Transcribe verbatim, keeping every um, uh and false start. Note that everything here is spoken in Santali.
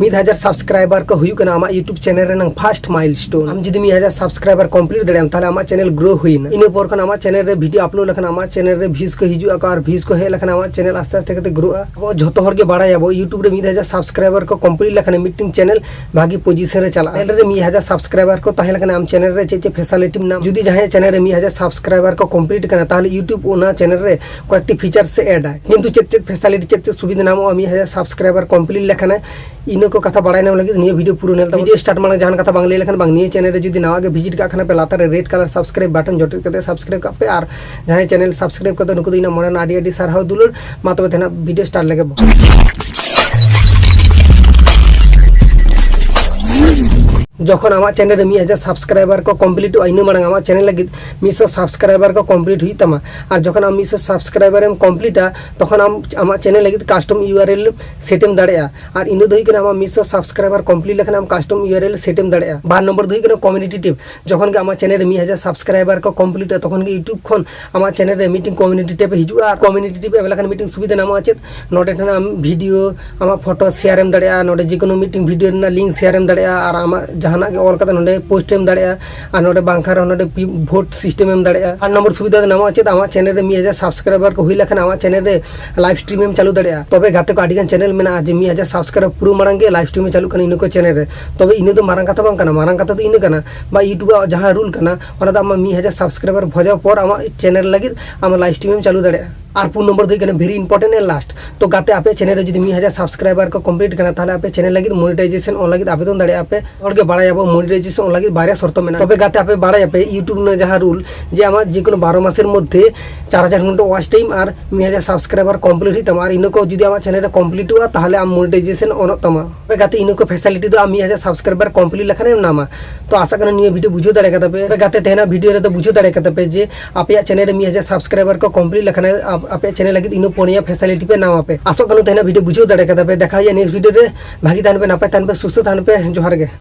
ᱢᱤᱫ ᱦᱟᱡᱟᱨ subscriber ᱠᱚ ᱦᱩᱭᱩᱜ ᱠᱟᱱᱟ ᱟᱢᱟᱜ YouTube channel ᱨᱮᱱᱟᱜ first milestone᱾ ᱟᱢ ᱡᱩᱫᱤ ᱢᱤᱫ ᱦᱟᱡᱟᱨ subscriber complete ᱫᱟᱲᱮᱭᱟᱜ ᱟᱢ, ᱛᱟᱦᱚᱞᱮ ᱟᱢᱟᱜ channel grow ᱦᱩᱭᱱᱟ᱾ ᱤᱱᱟᱹ ᱯᱚᱨ ᱠᱷᱚᱱ ᱟᱢᱟᱜ channel ᱨᱮ video upload ᱞᱮᱠᱷᱟᱱ ᱟᱢᱟᱜ channel ᱨᱮ views ᱠᱚ ᱦᱤᱡᱩᱜᱼᱟ ᱟᱨ views ᱠᱚ ᱦᱮᱡ ᱞᱮᱠᱷᱟᱱ ᱟᱢᱟᱜ channel ᱟᱥᱛᱮ ᱟᱥᱛᱮ ᱠᱟᱛᱮ ᱜᱨᱳᱜᱼᱟ᱾ ᱟᱵᱚ ᱡᱷᱚᱛᱚ ᱦᱚᱲ ᱜᱮ ᱵᱟᱲᱟᱭᱟᱵᱚ, YouTube ᱨᱮ ᱢᱤᱫ ᱦᱟᱡᱟᱨ subscriber ᱠᱚ complete ᱞᱮᱠᱷᱟᱱ ᱢᱤᱫᱴᱮᱱ channel ᱵᱷᱟᱜᱤ position ᱨᱮ ᱪᱟᱞᱟᱜᱼᱟ᱾ channel ᱨᱮ ᱢᱤᱫ ᱦᱟᱡᱟᱨ subscriber ᱠᱚ ᱛᱟᱦᱮᱸ ᱞᱮᱠᱷᱟᱱ ᱟᱢ channel ᱨᱮ ᱪᱮᱫ ᱪᱮᱫ facility ᱮᱢ ᱧᱟᱢᱟ? ᱡᱩᱫᱤ ᱡᱟᱦᱟᱸᱭᱟᱜ channel ᱨᱮ ᱢᱤᱫ ᱦᱟᱡᱟᱨ subscriber ᱠᱚ complete ᱠᱟᱱᱟ, ᱛᱟᱦᱚᱞᱮ YouTube ᱚᱱᱟ channel ᱨᱮ ᱠᱚᱭᱮᱠᱴᱤ features ᱮ add ᱟᱭ᱾ ᱠᱤᱱᱛᱩ ᱪᱮᱫ ᱪᱮᱫ facility, ᱪᱮᱫ ᱪᱮᱫ ᱥᱩᱵᱤᱫᱷᱟ ᱧᱟᱢᱚᱜᱼᱟ ᱢᱤᱫ ᱦᱟᱡᱟᱨ subscriber complete ᱞᱮᱠᱷᱟᱱ? ᱤᱱᱟᱹ ᱠᱚ ᱠᱟᱛᱷᱟ ᱵᱟᱲᱟᱭ ᱧᱟᱢ ᱞᱟᱹᱜᱤᱫ ᱱᱤᱭᱟᱹ video ᱯᱩᱨᱟᱹ ᱧᱮᱞ ᱛᱟᱵᱚᱱ᱾ video start ᱢᱟᱲᱟᱝ ᱡᱟᱦᱟᱱ ᱠᱟᱛᱷᱟ ᱵᱟᱝ ᱞᱟᱹᱭ ᱞᱮᱠᱷᱟᱱ ᱵᱟᱝ, ᱱᱤᱭᱟᱹ channel ᱨᱮ ᱡᱩᱫᱤ ᱱᱟᱣᱟ ᱜᱮ visit ᱠᱟᱜ ᱠᱷᱟᱱ ᱯᱮ, ᱞᱟᱛᱟᱨ ᱨᱮ red colour subscribe button ᱡᱚᱴᱮᱫ ᱠᱟᱛᱮ subscribe ᱠᱟᱜ ᱯᱮ᱾ ᱟᱨ ᱡᱟᱦᱟᱸᱭ channel subscribe ᱠᱟᱛᱮ, ᱱᱩᱠᱩ ᱫᱚ ᱤᱧᱟᱹᱜ ᱢᱚᱱᱮ ᱨᱮᱱᱟᱜ ᱟᱹᱰᱤ ᱟᱹᱰᱤ ᱥᱟᱨᱦᱟᱣ ᱫᱩᱞᱟᱹᱲ᱾ ᱢᱟ ᱛᱚᱵᱮ ᱛᱮᱦᱮᱧᱟᱜ video start ᱞᱮᱜᱮ ᱵᱚ᱾ ᱡᱚᱠᱷᱚᱱ ᱟᱢᱟᱜ channel ᱨᱮ ᱢᱤᱫ ᱦᱟᱡᱟᱨ subscriber ᱠᱚ completeᱚᱜᱼᱟ, ᱤᱱᱟᱹ ᱢᱟᱲᱟᱝ ᱟᱢᱟᱜ channel ᱞᱟᱹᱜᱤᱫ ᱢᱤᱫ ᱥᱚ subscriber ᱠᱚ complete ᱦᱩᱭᱩᱜ ᱛᱟᱢᱟ᱾ ᱟᱨ ᱡᱚᱠᱷᱚᱱ ᱟᱢ ᱢᱤᱫ ᱥᱚ subscriber ᱮᱢ completeᱟ, ᱛᱚᱠᱷᱚᱱ ᱟᱢ ᱟᱢᱟᱜ channel ᱞᱟᱹᱜᱤᱫ custom URL set ᱮᱢ ᱫᱟᱲᱮᱭᱟᱜᱼᱟ᱾ ᱟᱨ ᱤᱱᱟᱹ ᱫᱚ ᱦᱩᱭᱩᱜ ᱠᱟᱱᱟ ᱟᱢᱟᱜ ᱢᱤᱫ ᱥᱚ subscriber complete ᱞᱮᱠᱷᱟᱱ ᱟᱢ custom URL set ᱮᱢ ᱫᱟᱲᱮᱭᱟᱜᱼᱟ᱾ ᱵᱟᱨ ᱱᱚᱢᱵᱚᱨ ᱫᱚ ᱦᱩᱭᱩᱜ ᱠᱟᱱᱟ community tab᱾ ᱡᱚᱠᱷᱚᱱ ᱜᱮ ᱟᱢᱟᱜ channel ᱨᱮ ᱢᱤᱫ ᱦᱟᱡᱟᱨ subscriber ᱠᱚ completeᱟ, ᱛᱚᱠᱷᱚᱱ ᱜᱮ YouTube ᱠᱷᱚᱱ ᱟᱢᱟᱜ channel ᱨᱮ ᱢᱤᱫᱴᱮᱱ community tab ᱦᱤᱡᱩᱜᱼᱟ᱾ ᱟᱨ community tab ᱮᱢ ᱞᱮᱠᱷᱟᱱ ᱢᱤᱫᱴᱮᱱ ᱥᱩᱵᱤᱫᱷᱟ ᱧᱟᱢᱚᱜᱼᱟ ᱪᱮᱫ? ᱱᱚᱰᱮ ᱴᱷᱮᱱ ᱟᱢ video, ᱟᱢᱟᱜ photo share ᱮᱢ ᱫᱟᱲᱮᱭᱟᱜᱼᱟ, ᱱᱚᱰᱮ ᱡᱮᱠᱳᱱᱳ ᱢᱤᱫᱴᱮᱱ video ᱨᱮᱱᱟᱜ link share ᱮᱢ ᱫᱟᱲᱮᱭᱟᱜᱼᱟ, ᱟᱨ ᱟᱢᱟᱜ ᱡᱟᱦᱟᱱᱟᱜ ᱜᱮ ᱚᱞ ᱠᱟᱛᱮ ᱱᱚᱰᱮ post ᱮᱢ ᱫᱟᱲᱮᱭᱟᱜᱼᱟ᱾ ᱟᱨ ᱱᱚᱰᱮ ᱵᱟᱝᱠᱷᱟᱱ ᱨᱮᱦᱚᱸ ᱱᱚᱰᱮ vote system ᱮᱢ ᱫᱟᱲᱮᱭᱟᱜᱼᱟ᱾ ᱟᱨ ᱱᱚᱢᱵᱚᱨ ᱥᱩᱵᱤᱫᱷᱟ ᱫᱚ ᱧᱟᱢᱚᱜᱼᱟ ᱪᱮᱫ? ᱟᱢᱟᱜ channel ᱨᱮ ᱢᱤᱫ ᱦᱟᱡᱟᱨ subscriber ᱠᱚ ᱦᱩᱭ ᱞᱮᱠᱷᱟᱱ ᱟᱢᱟᱜ channel ᱨᱮ live stream ᱮᱢ ᱪᱟᱹᱞᱩ ᱫᱟᱲᱮᱭᱟᱜᱼᱟ᱾ ᱛᱚᱵᱮ ᱜᱟᱛᱮ ᱠᱚ, ᱟᱹᱰᱤ ᱜᱟᱱ channel ᱢᱮᱱᱟᱜᱼᱟ ᱡᱮ ᱢᱤᱫ ᱦᱟᱡᱟᱨ subscriber ᱯᱩᱨᱟᱹᱣ ᱢᱟᱲᱟᱝ ᱜᱮ live stream ᱮ ᱪᱟᱹᱞᱩᱜ ᱠᱟᱱᱟ ᱤᱱᱟᱹ ᱠᱚ channel ᱨᱮ᱾ ᱛᱚᱵᱮ ᱤᱱᱟᱹ ᱫᱚ ᱢᱟᱨᱟᱝ ᱠᱟᱛᱷᱟ ᱵᱟᱝ ᱠᱟᱱᱟ᱾ ᱢᱟᱨᱟᱝ ᱠᱟᱛᱷᱟ ᱫᱚ ᱤᱱᱟᱹ ᱠᱟᱱᱟ, ᱵᱟ YouTube ᱟᱜ ᱡᱟᱦᱟᱸ rule ᱠᱟᱱᱟ, ᱚᱱᱟ ᱫᱚ ᱟᱢᱟᱜ ᱢᱤᱫ ᱦᱟᱡᱟᱨ subscriber ᱵᱷᱚᱡᱟᱣ ᱯᱚᱨ ᱟᱢᱟᱜ channel ᱞᱟᱹᱜᱤᱫ ᱟᱢ live stream ᱮᱢ ᱪᱟᱹᱞᱩ ᱫᱟᱲᱮᱭᱟᱜᱼᱟ᱾ ᱟᱨ ᱯᱩᱱ ᱱᱚᱢᱵᱚᱨ ᱫᱚ ᱦᱩᱭᱩᱜ ᱠᱟᱱᱟ very important and last᱾ ᱛᱚ ᱜᱟᱛᱮ, ᱟᱯᱮ channel ᱨᱮ ᱡᱩᱫᱤ ᱢᱤᱫ ᱦᱟᱡᱟᱨ subscriber ᱠᱚ complete ᱠᱟᱱᱟ, ᱛᱟᱦᱚᱞᱮ ᱟᱯᱮ channel ᱞᱟᱹᱜᱤᱫ monetization on ᱞᱟᱹᱜᱤᱫ ᱟᱵᱮᱫᱚᱱ ᱫᱟᱲᱮᱭᱟᱜᱼᱟ ᱯᱮ᱾ ᱦᱚᱲ ᱜᱮ ᱵᱟᱲᱟᱭᱟᱵᱚ, monetization on ᱞᱟᱹᱜᱤᱫ ᱵᱟᱨᱭᱟ ᱥᱚᱨᱛᱚ ᱢᱮᱱᱟᱜᱼᱟ᱾ ᱛᱚᱵᱮ ᱜᱟᱛᱮ, ᱟᱯᱮ ᱵᱟᱲᱟᱭᱟᱯᱮ YouTube ᱨᱮᱱᱟᱜ ᱡᱟᱦᱟᱸ rule, ᱡᱮ ᱟᱢᱟᱜ ᱡᱮᱠᱳᱱᱳ ᱵᱟᱨᱚ ᱢᱟᱥᱮᱨ ᱢᱚᱫᱽᱫᱷᱮ ᱪᱟᱨ ᱦᱟᱡᱟᱨ ᱜᱷᱚᱱᱴᱟ watch time ᱟᱨ ᱢᱤᱫ ᱦᱟᱡᱟᱨ subscriber complete ᱦᱩᱭᱩᱜ ᱛᱟᱢᱟ, ᱟᱨ ᱤᱱᱟᱹ ᱠᱚ ᱡᱩᱫᱤ ᱟᱢᱟᱜ channel ᱨᱮ completeᱚᱜᱼᱟ, ᱛᱟᱦᱚᱞᱮ ᱟᱢ monetization ᱚᱱᱚᱜ ᱛᱟᱢᱟ᱾ ᱛᱚᱵᱮ ᱜᱟᱛᱮ, ᱤᱱᱟᱹ ᱠᱚ facility ᱫᱚ ᱟᱢ ᱢᱤᱫ ᱦᱟᱡᱟᱨ subscriber complete ᱞᱮᱠᱷᱟᱱᱮᱢ ᱧᱟᱢᱟ᱾ ᱛᱚ ᱟᱥᱟ ᱠᱟᱱᱟ ᱱᱤᱭᱟᱹ video ᱵᱩᱡᱷᱟᱹᱣ ᱫᱟᱲᱮ ᱠᱟᱫᱟ ᱯᱮ᱾ ᱛᱚᱵᱮ ᱜᱟᱛᱮ, ᱛᱮᱦᱮᱧᱟᱜ video ᱨᱮᱫᱚ ᱵᱩᱡᱷᱟᱹᱣ ᱫᱟᱲᱮ ᱠᱟᱫᱟ ᱯᱮ ᱡᱮ ᱟᱯᱮᱭᱟᱜ channel ᱨᱮ ᱢᱤᱫ ᱦᱟᱡᱟᱨ subscriber ᱠᱚ complete ᱞᱮᱠᱷᱟᱱ ᱟᱯ-, ᱟᱯᱮᱭᱟᱜ channel ᱞᱟᱹᱜᱤᱫ ᱤᱱᱟᱹ ᱯᱩᱱᱭᱟ facility ᱯᱮ ᱧᱟᱢᱟ ᱯᱮ᱾ ᱟᱥᱚᱜ ᱠᱟᱱᱟ ᱛᱮᱦᱮᱧᱟᱜ video ᱵᱩᱡᱷᱟᱹᱣ ᱫᱟᱲᱮ ᱠᱟᱫᱟ ᱯᱮ᱾ ᱫᱮᱠᱷᱟ ᱦᱩᱭᱩᱜᱼᱟ next video ᱨᱮ᱾ ᱵᱷᱟᱜᱤ ᱛᱟᱦᱮᱱ ᱯᱮ, ᱱᱟᱯᱟᱭ ᱛᱟᱦᱮᱱ ᱯᱮ, ᱥᱩᱥᱛᱷᱚ ᱛᱟᱦᱮᱱ ᱯᱮ᱾ ᱡᱚᱦᱟᱨ ᱜᱮ᱾